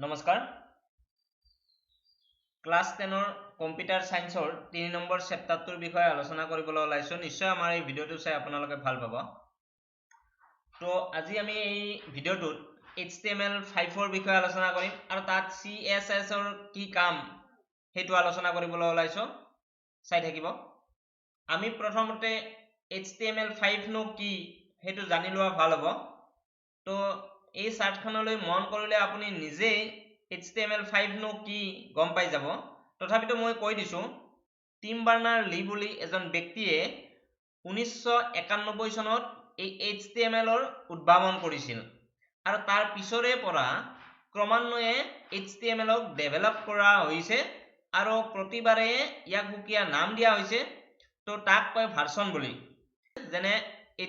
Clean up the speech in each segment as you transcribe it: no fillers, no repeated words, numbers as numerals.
নমস্কাৰ, class 10ৰ computer ছায়েন্সৰ 3 number চেপ্টাৰটোৰ বিষয়ে আলোচনা কৰিবলৈ ওলাইছোঁ। নিশ্চয় আমাৰ এই ভিডিঅ'টো চাই আপোনালোকে ভাল পাব। তো আজি আমি এই ভিডিঅ'টোত HTML5ৰ বিষয়ে আলোচনা কৰিম আৰু তাত CSSৰ কি কাম সেইটো আলোচনা কৰিবলৈ ওলাইছোঁ, চাই থাকিব। আমি প্ৰথমতে HTML5নো কি সেইটো জানি লোৱা ভাল হ'ব। তো এই চাৰ্টখনলৈ মন কৰিলে আপুনি নিজেই HTML5নো কি গম পাই যাব। তথাপিতো মই কৈ দিছোঁ, টিম বাৰ্নাৰ লি বুলি এজন ব্যক্তিয়ে 1991 চনত এই HTMLৰ উদ্ভাৱন কৰিছিল আৰু তাৰ পিছৰে পৰা ক্ৰমান্বয়ে HTMLক ডেভেলপ কৰা হৈছে আৰু প্ৰতিবাৰে ইয়াক সুকীয়া নাম দিয়া হৈছে। তো তাক কয় ভাৰ্চন বুলি, যেনে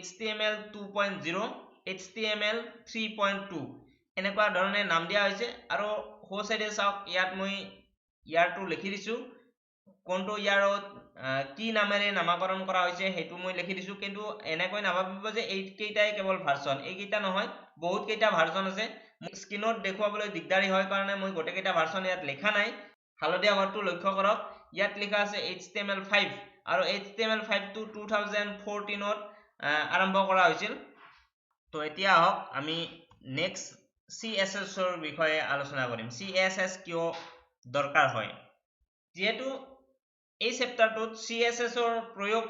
HTML 2.0, HTML 3.2 এনেকুৱা ধৰণে নাম দিয়া হৈছে। আৰু সোঁ চাইডে চাওক, ইয়াত মই ইয়াৰটো লিখি দিছোঁ, কোনটো ইয়াৰত কি নামেৰে নামাকৰণ কৰা হৈছে সেইটো মই লিখি দিছোঁ। কিন্তু এনেকৈ নাভাবিব যে এইকেইটাই কেৱল ভাৰ্চন, এইকেইটা নহয়, বহুত কেইটা ভাৰ্চন আছে। স্ক্ৰীণত দেখুৱাবলৈ দিগদাৰী হয় কাৰণে মই গোটেইকেইটা ভাৰ্চন ইয়াত লিখা নাই। হালধীয়া ঘৰটো লক্ষ্য কৰক, ইয়াত লিখা আছে HTML5 আৰু HTML5টো 2014ত আৰম্ভ কৰা হৈছিল। তো এতিয়া আহক আমি নেক্সট CSSৰ বিষয়ে আলোচনা কৰিম। CSS কিয় দৰকাৰ হয়? যিহেতু এই চেপ্টাৰটোত CSSৰ প্ৰয়োগ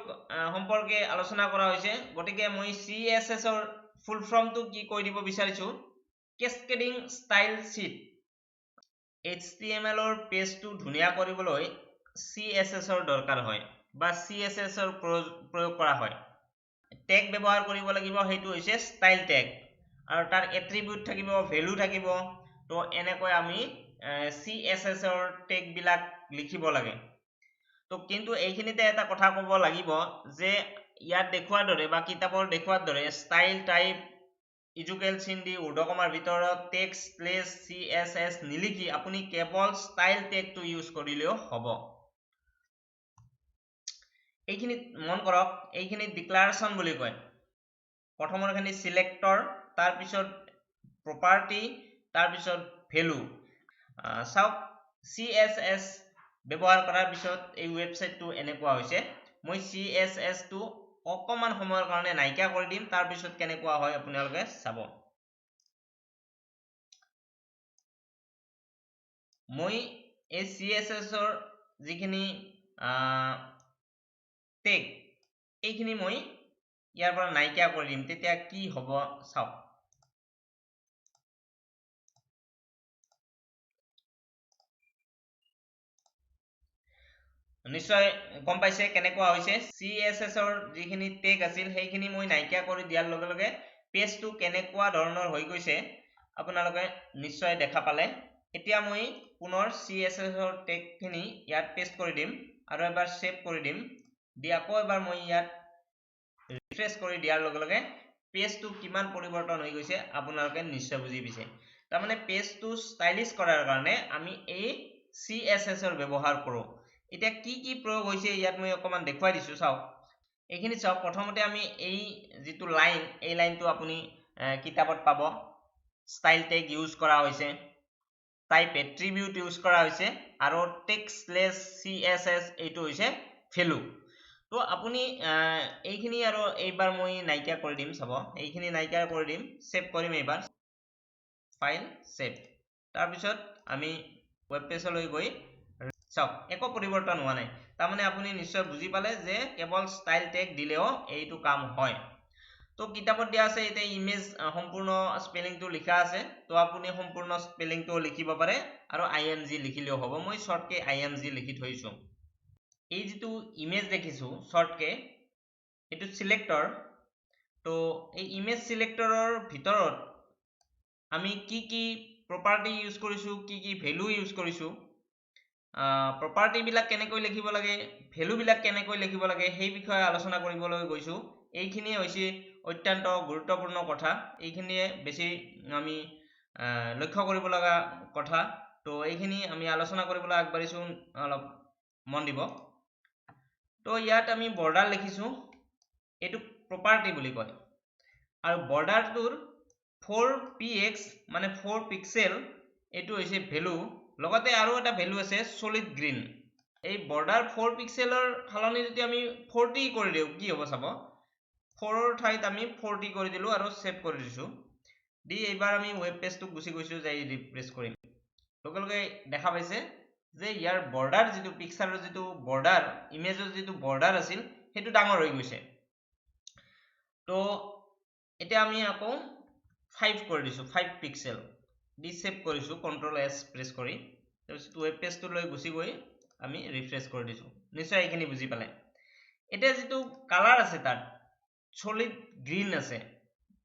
সম্পৰ্কে আলোচনা কৰা হৈছে, গতিকে মই CSSৰ ফুল ফৰ্মটো কি কৈ দিব বিচাৰিছোঁ, কেচকেডিং ষ্টাইল শ্বীট। HTMLৰ পেজটো ধুনীয়া কৰিবলৈ CSSৰ দৰকাৰ হয় বা CSSৰ প্ৰয়োগ কৰা হয়। টেগ ব্যৱহাৰ কৰিব লাগিব, সেইটো হৈছে ষ্টাইল টেগ, আৰু তাৰ এট্ৰিবিউট থাকিব, ভেলু থাকিব। তো এনেকৈ আমি CSSৰ টেগবিলাক লিখিব লাগে। তো কিন্তু এইখিনিতে এটা কথা ক'ব লাগিব যে ইয়াত দেখুওৱাৰ দৰে বা কিতাপৰ দেখুওৱাৰ দৰে ষ্টাইল টাইপ ইজুকেল চিন দি ঊৰ্ধকমাৰ ভিতৰত টেক্সট প্লেচ CSS নিলিখি আপুনি কেৱল ষ্টাইল টেগটো ইউজ কৰিলেও হ'ব। এইখিনিত মন কৰক, এইখিনিত ডিক্লাৰেশ্যন বুলি কয়। প্ৰথমৰখিনি চিলেক্টৰ, তাৰপিছত প্ৰপাৰ্টি, তাৰপিছত ভেলু। চাওক, CSS ব্যৱহাৰ কৰাৰ পিছত এই ৱেবছাইটটো এনেকুৱা হৈছে। মই CSSটো অকণমান সময়ৰ কাৰণে নাইকিয়া কৰি দিম, তাৰপিছত কেনেকুৱা হয় আপোনালোকে চাব। মই এই CSSৰ যিখিনি টেগ এইখিনি মই ইয়াৰ পৰা নাইকিয়া কৰি দিম, তেতিয়া কি হ'ব চাওক। নিশ্চয় গম পাইছে কেনেকুৱা হৈছে। CSSৰ যিখিনি টেগ আছিল সেইখিনি মই নাইকিয়া কৰি দিয়াৰ লগে লগে পেজটো কেনেকুৱা ধৰণৰ হৈ গৈছে আপোনালোকে নিশ্চয় দেখা পালে। এতিয়া মই পুনৰ CSSৰ টেগখিনি ইয়াত পেষ্ট কৰি দিম আৰু এবাৰ ছেভ কৰি দিম, দি আকৌ এবাৰ মই ইয়াত ৰিফ্ৰেছ কৰি দিয়াৰ লগে লগে পেজটো কিমান পৰিৱৰ্তন হৈ গৈছে আপোনালোকে নিশ্চয় বুজি পাইছে। তাৰমানে পেজটো ষ্টাইলিছ কৰাৰ কাৰণে আমি এই CSSৰ ব্যৱহাৰ কৰোঁ। এতিয়া কি কি প্ৰয়োগ হৈছে ইয়াত মই অকণমান দেখুৱাই দিছোঁ, চাওক। এইখিনি চাওক, প্ৰথমতে আমি এই যিটো লাইন, এই লাইনটো আপুনি কিতাপত পাব। ষ্টাইল টেগ ইউজ কৰা হৈছে, টাইপ এট্ৰিবিউট ইউজ কৰা হৈছে, আৰু টেক্সট লেছ CSS এইটো হৈছে ভেলু। তো আপুনি এইখিনি আৰু এইবাৰ মই নাইকিয়া কৰি দিম, চাব এইখিনি নাইকিয়া কৰি দিম, ছেভ কৰিম এইবাৰ, ফাইল ছেভ। তাৰপিছত আমি ৱেব পেজলৈ গৈ চাওক একো পৰিৱৰ্তন হোৱা নাই। তাৰমানে আপুনি নিশ্চয় বুজি পালে যে কেৱল ষ্টাইল টেগ দিলেও এইটো কাম হয়। তো কিতাপত দিয়া আছে এতিয়া ইমেজ সম্পূৰ্ণ স্পেলিংটো লিখা আছে, তো আপুনি সম্পূৰ্ণ স্পেলিংটো লিখিব পাৰে আৰু IMG লিখিলেও হ'ব। মই শ্বৰ্টকে IMG লিখি থৈছোঁ। এই যিটো ইমেজ দেখিছোঁ শ্বৰ্টকে, এইটো চিলেক্টৰ। তো এই ইমেজ চিলেক্টৰৰ ভিতৰত আমি কি কি প্ৰপাৰ্টি ইউজ কৰিছোঁ, কি কি ভেলু ইউজ কৰিছোঁ, প্ৰপাৰ্টিবিলাক কেনেকৈ লিখিব লাগে, ভেলুবিলাক কেনেকৈ লিখিব লাগে সেই বিষয়ে আলোচনা কৰিবলৈ গৈছোঁ। এইখিনিয়ে হৈছে অত্যন্ত গুৰুত্বপূৰ্ণ কথা, এইখিনিয়ে বেছি আমি লক্ষ্য কৰিব লগা কথা। তো এইখিনি আমি আলোচনা কৰিবলৈ আগবাঢ়িছোঁ, অলপ মন দিব। তো ইয়াত আমি বৰ্ডাৰ লিখিছোঁ, এইটো প্ৰপাৰ্টি বুলি কয়। আৰু বৰ্ডাৰটোৰ 4px মানে 4 পিক্সেল এইটো হৈছে ভেলু। লগতে আৰু এটা ভেলু আছে চলিড গ্ৰীণ। এই বৰ্ডাৰ 4 পিক্সেলৰ সলনি যদি আমি 40 কৰি দিওঁ কি হ'ব চাব, 4ৰ ঠাইত আমি 40 কৰি দিলোঁ আৰু ছেভ কৰি দিছোঁ। দি এইবাৰ আমি ৱেব পেজটোক গুচি গৈছোঁ, যাই ৰিফ্ৰেছ কৰিম, লগে লগে দেখা পাইছে যে ইয়াৰ বৰ্ডাৰ যিটো পিকচাৰৰ যিটো বৰ্ডাৰ, ইমেজৰ যিটো বৰ্ডাৰ আছিল সেইটো ডাঙৰ হৈ গৈছে। তো এতিয়া আমি আকৌ 5 কৰি দিছোঁ, 5 পিক্সেল দি ছেভ কৰিছোঁ, কণ্ট্ৰল এছ প্ৰেছ কৰি। তাৰপিছত ৱেব পেজটোলৈ গুচি গৈ আমি ৰিফ্ৰেছ কৰি দিছোঁ। নিশ্চয় এইখিনি বুজি পালে। এতিয়া যিটো কালাৰ আছে তাত চলিড গ্ৰীণ আছে,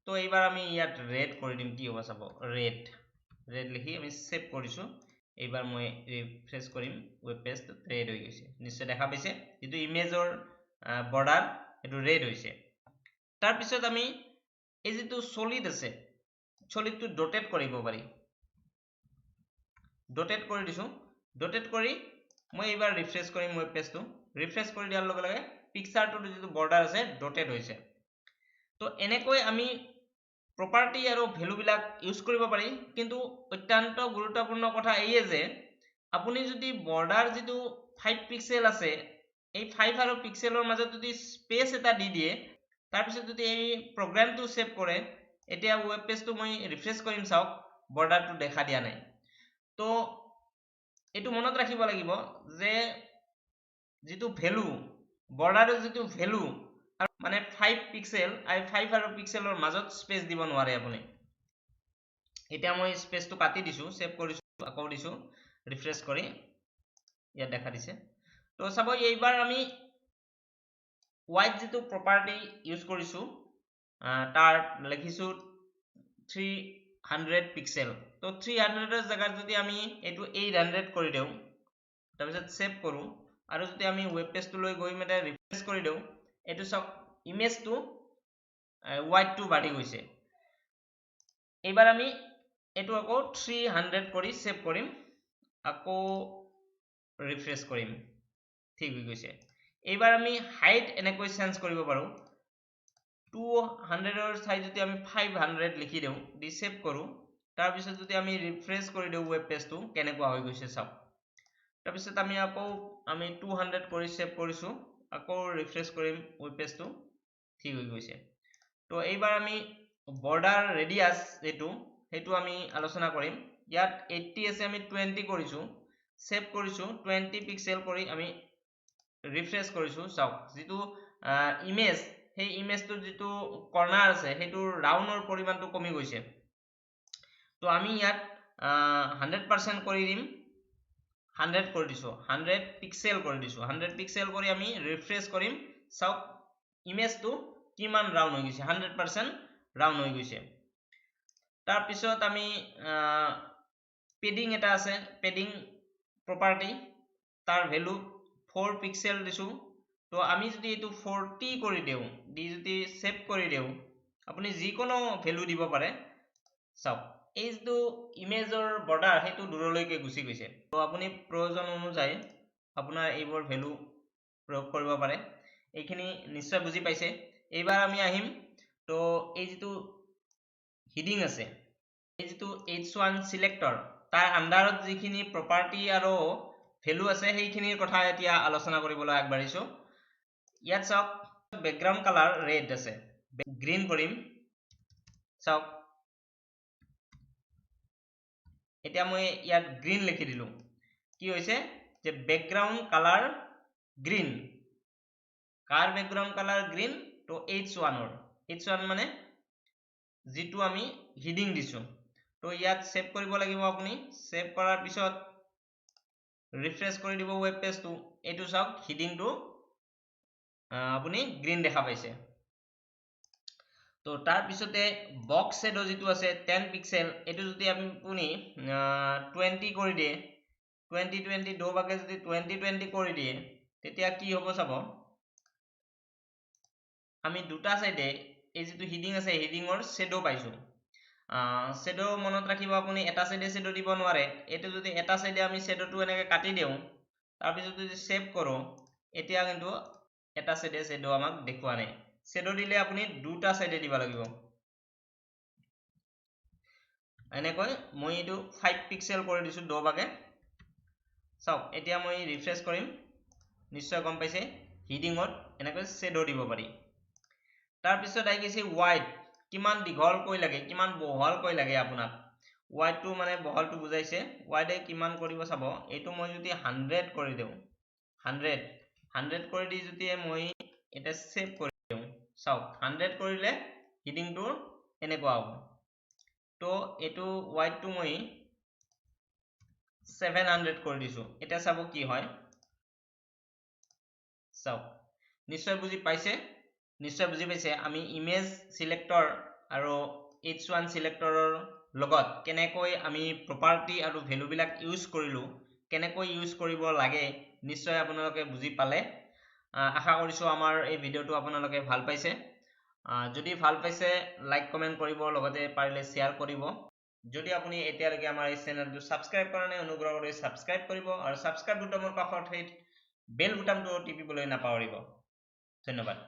তো এইবাৰ আমি ইয়াত ৰেড কৰি দিম, কি হ'ব চাব, ৰেড ৰেড লিখি আমি ছেভ কৰিছোঁ। এইবাৰ মই ৰিফ্ৰেছ কৰিম, ৱেব পেজটোত ৰেড হৈ গৈছে। নিশ্চয় দেখা পাইছে যিটো ইমেজৰ বৰ্ডাৰ সেইটো ৰেড হৈছে। তাৰপিছত আমি এই যিটো চলিড আছে চলিডটো ডটেড কৰিব পাৰি, ডটেড কৰি দিছোঁ। ডটেড কৰি মই এইবাৰ ৰিফ্ৰেছ কৰিম ৱেব পেজটো। ৰিফ্ৰেছ কৰি দিয়াৰ লগে লগে পিকচাৰটোৰ যিটো বৰ্ডাৰ আছে ডটেড হৈছে। তো এনেকৈ আমি প্ৰপাৰ্টি আৰু ভেলুবিলাক ইউজ কৰিব পাৰি। কিন্তু অত্যন্ত গুৰুত্বপূৰ্ণ কথা এইয়ে যে আপুনি যদি বৰ্ডাৰ যিটো 5 পিক্সেল আছে এই 5 আৰু পিক্সেলৰ মাজত যদি স্পেচ এটা দি দিয়ে, তাৰপিছত যদি এই প্ৰগ্ৰামটো ছেভ কৰে, এতিয়া ৱেব পেজটো মই ৰিফ্ৰেছ কৰিম, চাওক বৰ্ডাৰটো দেখা দিয়া নাই। তো এইটো মনত ৰাখিব লাগিব যে যিটো ভেলু, বৰ্ডাৰৰ যিটো ভেলু মানে 5 পিক্সেল, 5 আৰু পিক্সেলৰ মাজত স্পেচ দিব নোৱাৰে আপুনি। এতিয়া মই স্পেচটো কাটি দিছোঁ, ছেভ কৰিছোঁ, আকৌ দিছোঁ, ৰিফ্ৰেছ কৰি ইয়াত দেখা দিছে। তো চাব এইবাৰ আমি ৱাইট যিটো প্ৰপাৰ্টি ইউজ কৰিছোঁ তাৰ লিখিছোঁ 300 পিক্সেল। তো 300ৰ জেগাত যদি আমি এইটো 800 কৰি দিওঁ, তাৰপিছত ছেভ কৰোঁ আৰু যদি আমি ৱেব পেজটোলৈ গৈ মানে ৰিফ্ৰেছ কৰি দিওঁ, এইটো চাওক ইমেজটো ৱাইটটো বাঢ়ি গৈছে। এইবাৰ আমি এইটো আকৌ 300 কৰি ছেভ কৰিম, আকৌ ৰিফ্ৰেছ কৰিম, ঠিক হৈ গৈছে। এইবাৰ আমি হাইট এনেকৈ চেঞ্জ কৰিব পাৰোঁ। 200ৰ ঠাইত যদি আমি 500 লিখি দিওঁ, দি ছেভ কৰোঁ, তাৰপিছত যদি আমি ৰিফ্ৰেছ কৰি দিওঁ ৱেব পেজটো কেনেকুৱা হৈ গৈছে চাওক। তাৰপিছত আমি আকৌ 200 কৰি ছেভ কৰিছোঁ, আকৌ ৰিফ্ৰেছ কৰিম ৱেব পেজটো, ঠিক হৈ গৈছে। তো এইবাৰ আমি বৰ্ডাৰ ৰেডিয়াছ যিটো সেইটো আমি আলোচনা কৰিম। ইয়াত 80 আছে, আমি 20 কৰিছোঁ, ছেভ কৰিছোঁ, 20 পিক্সেল কৰি আমি ৰিফ্ৰেছ কৰিছোঁ। চাওক যিটো ইমেজ, সেই ইমেজটোৰ যিটো কৰ্ণাৰ আছে সেইটোৰ ৰাউণ্ডৰ পৰিমাণটো কমি গৈছে। তো আমি ইয়াত 100% কৰি দিম, 100 কৰি দিছোঁ, 100 পিক্সেল কৰি দিছোঁ। 100 পিক্সেল কৰি আমি ৰিফ্ৰেছ কৰিম, চাওক ইমেজটো কিমান ৰাউণ্ড হৈ গৈছে, 100% ৰাউণ্ড হৈ গৈছে। তাৰপিছত আমি পেডিং এটা আছে, পেডিং প্ৰপাৰ্টি, তাৰ ভেলু 4 পিক্সেল দিছোঁ। তো আমি যদি এইটো 40 কৰি দিওঁ, দি যদি ছেভ কৰি দিওঁ, আপুনি যিকোনো ভেলু দিব পাৰে। চাওক এই যিটো ইমেজৰ বৰ্ডাৰ সেইটো দূৰলৈকে গুচি গৈছে। তো আপুনি প্ৰয়োজন অনুযায়ী আপোনাৰ এইবোৰ ভেলু প্ৰয়োগ কৰিব পাৰে। এইখিনি নিশ্চয় বুজি পাইছে। এইবাৰ আমি আহিম তো এই যিটো হিডিং আছে, এই যিটো H1 selector, তাৰ আণ্ডাৰত যিখিনি প্ৰপাৰ্টি আৰু ভেলু আছে সেইখিনিৰ কথা এতিয়া আলোচনা কৰিবলৈ আগবাঢ়িছোঁ। ইয়াত চাওক বেকগ্ৰাউণ্ড কালাৰ ৰেড আছে, গ্ৰীণ কৰিম। চাওক এতিয়া মই ইয়াত গ্ৰীণ লিখি দিলোঁ, কি হৈছে যে বেকগ্ৰাউণ্ড কালাৰ গ্ৰীণ। কাৰ বেকগ্ৰাউণ্ড কালাৰ গ্ৰীণ? তো H1ৰ, H1 মানে যিটো আমি হিডিং দিছোঁ। তো ইয়াত ছেভ কৰিব লাগিব আপুনি। ছেভ কৰাৰ পিছত ৰিফ্ৰেছ কৰি দিব ৱেব পেজটো। এইটো চাওক হিডিংটো আপুনি গ্ৰীণ দেখা পাইছে। তো তাৰপিছতে বক্স শ্বেডো যিটো আছে 10 পিক্সেল, এইটো যদি আপুনি 20 কৰি দিয়ে, 20 20 দৌবাকে যদি 20 20 কৰি দিয়ে, তেতিয়া কি হ'ব চাব, আমি দুটা চাইডে এই যিটো হিডিং আছে হিডিঙৰ শ্বেডো পাইছোঁ। শ্বেডো মনত ৰাখিব আপুনি এটা চাইডে শ্বেডো দিব নোৱাৰে। এইটো যদি এটা চাইডে আমি শ্বেডোটো এনেকৈ কাটি দিওঁ, তাৰপিছত যদি ছেভ কৰোঁ, এতিয়া কিন্তু এটা চাইডে শ্বেডো আমাক দেখুওৱা নাই। শ্বেডো দিলে আপুনি দুটা চাইডে দিব লাগিব। এনেকৈ মই এইটো 5 পিক্সেল কৰি দিছোঁ দবাকে। চাওক, এতিয়া মই ৰিফ্ৰেছ কৰিম, নিশ্চয় গম পাইছে হিডিঙত এনেকৈ শ্বেডো দিব পাৰি। তাৰপিছত আহি গৈছে ৱাইড, কিমান দীঘলকৈ লাগে, কিমান বহলকৈ লাগে আপোনাক। ৱাইডটো মানে বহলটো বুজাইছে, ৱাইডে কিমান কৰিব চাব। এইটো মই যদি 100 কৰি দিওঁ, 100 কৰি দি যদি মই এতিয়া ছেভ কৰি দিওঁ, চাওক 100 কৰিলে হিডিংটোৰ এনেকুৱা হ'ব। তো এইটো ৱাইডটো মই 700 কৰি দিছোঁ, এতিয়া চাব কি হয়। চাওক, নিশ্চয় বুজি পাইছে, নিশ্চয় বুজি পাইছে আমি ইমেজ চিলেক্টৰ আৰু এইচ ওৱান চিলেক্টৰৰ লগত কেনেকৈ আমি প্ৰপাৰ্টি আৰু ভেলুবিলাক ইউজ কৰিলোঁ, কেনেকৈ ইউজ কৰিব লাগে নিশ্চয় আপোনালোকে বুজি পালে। আশা কৰিছোঁ আমাৰ এই ভিডিঅ'টো আপোনালোকে ভাল পাইছে। যদি ভাল পাইছে লাইক কমেণ্ট কৰিব, লগতে পাৰিলে শ্বেয়াৰ কৰিব। যদি আপুনি এতিয়ালৈকে আমাৰ এই চেনেলটো ছাবস্ক্ৰাইব কৰা নাই, অনুগ্ৰহ কৰি ছাবস্ক্ৰাইব কৰিব আৰু ছাবস্ক্ৰাইব বুটামৰ কাষত সেই বেল বুটামটো টিপিবলৈ নাপাহৰিব। ধন্যবাদ।